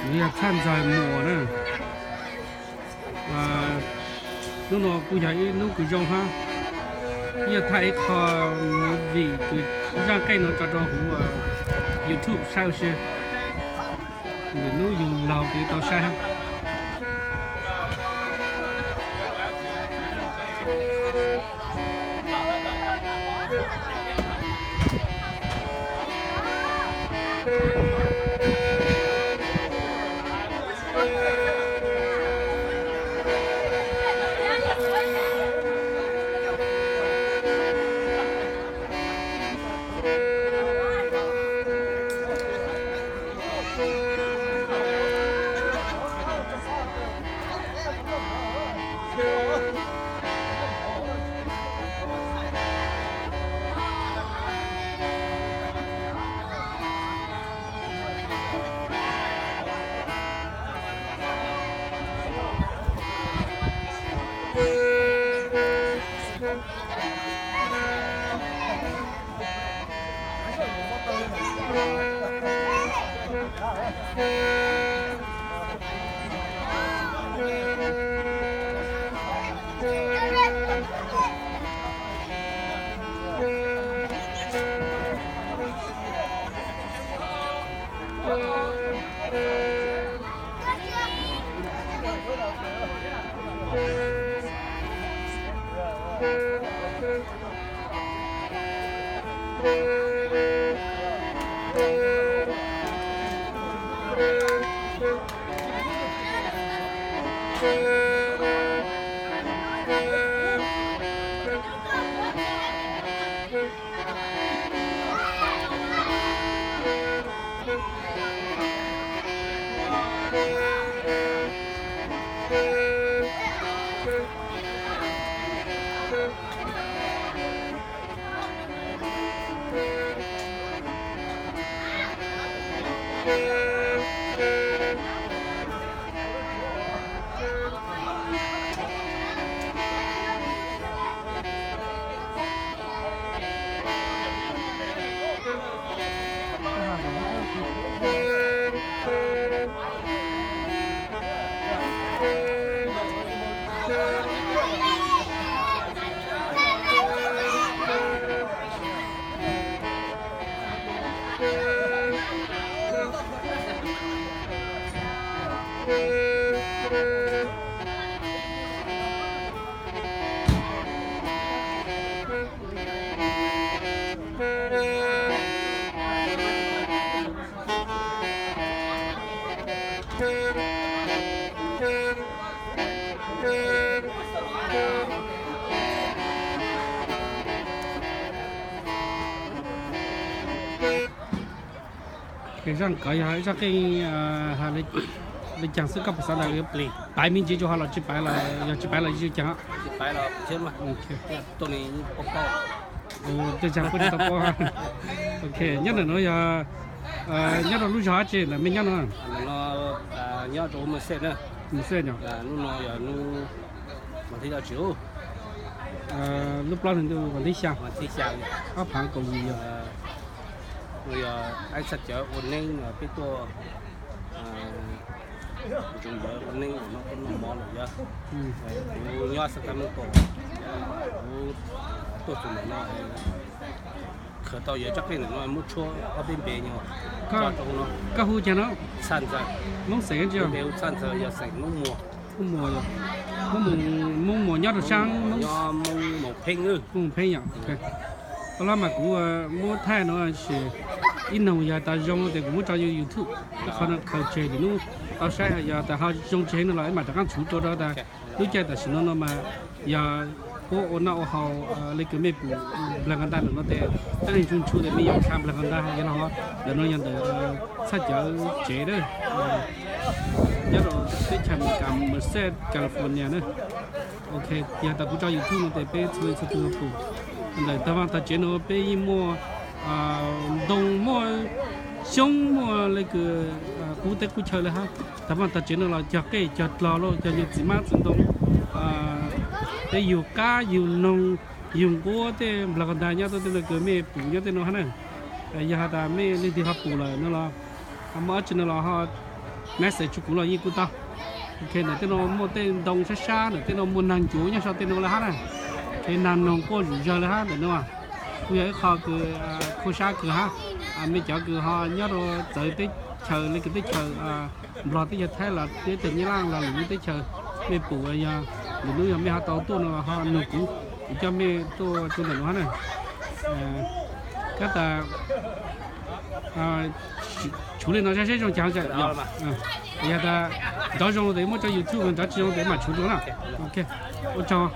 Yog tshaj ntxawg muas na. Hnub no kuj yog ib hnub kws zoo hab, yog thaij ib qho movie kws zaaj qeej no tso rau huv YouTube saib ua si. Lwm hnub yug laug kws tau saib hab. Zaj kov yog zaj qeej has le caag xwb, koj puas xav tas pais me ntsis rua hov los tsis pais, yog tsis pais los tsis caag? Tej zag puab tsis tau paub. Ok, nyob ntawm nuav yog nyob rau lub zog dab tsi ntawm mej nyob no? Nyob rau Mường Xej, Mường Xej yog. Lub plaub hli ntuj vas thib xyaa, ob phav kaum yim yog. Yog ib txhaj cawv ua neeb, peb tuaj ntsuas ua neeb no, tuaj noj mov lawm yog. Kuv nyob Sacramento, kuv tuaj txug ntawm no, khaws tau yawg Tsab Qeej ntawm no muab tshuab ob peb npe nyuag. Koj hu caag no? Txhaj Ntxawg. Moob xeem tsi? Npe hu Txhaj Ntxawg, yog xeem Moob Muas. Moob Muas, Moob Muas nyob rau saab Moob Pheeb. Moob Pheeb yog. Ua lab mas kuv muab thaij no sis ib noog yog tas zoo tes kuv muab tso YouTube, ib qho no khaws tseg lwm nub tau saib, yog tas ho zoo tsev no los mam rov qaab txhuv rua rau tas lub caij tam sim no no mas yog puab ua noj ua haus le kws mej pum nplag nqas nta ntawm no tes, dlaab leeg tsuj ntshu tes mej yuav ntsha nplag nqas nta yog los. Ntawm no yog ntawm txhaj cawv tsev, nyob rau teb chaws Amelikas, Merced, California na. Ok, yog tas kuv tso YouTube no tes peb txhua leej txhua tug pum. Ntawm tag vaaj tag tsev no peb yeej muaj ntoo, muaj xyoob, muaj le kws qub teb qub chaw le hab. Tag vaaj tag tsev no los cog qej cog dlog los cog nyuag txiv hmab txiv ntoo, peb yug qab yug noog yug nquab tej nplag nqas nta nyob tuaj tej no kws mej pum nyob tej no hab na. Yog has tas mej leej twg ho pum lawm no los, muaj dlaab tsi no los ho Message rau kuv los yeej kuj tau. Ok, ntawm tej no muaj tej ntoo sab sab, ntawm tej no muaj nag ncuav nyob saum tej no lawm hab na. Ces nag noog quaj zuj zawg lawm hab ntawm no. Kuj yog ib qho kws khuab sab kawg hab. Mej cov kws ho nyob rau txawv teb chaws, le kws teb chaws Nplog, teb chaws Thaib los teb chaws Nyab Laj los lwm lub teb chaws, mej pum yog lwm hnub yog mej ho tau tuaj no los ho nug kuv, kuv coj mej tuaj rau ntawm no hab na. Kab tas tshuav li no saib seb zoo cas. Yog tas nrov zoo tes muab tso YouTube, nrov tsis zoo tes mam tshuav dua na. Ok, ua tsaug.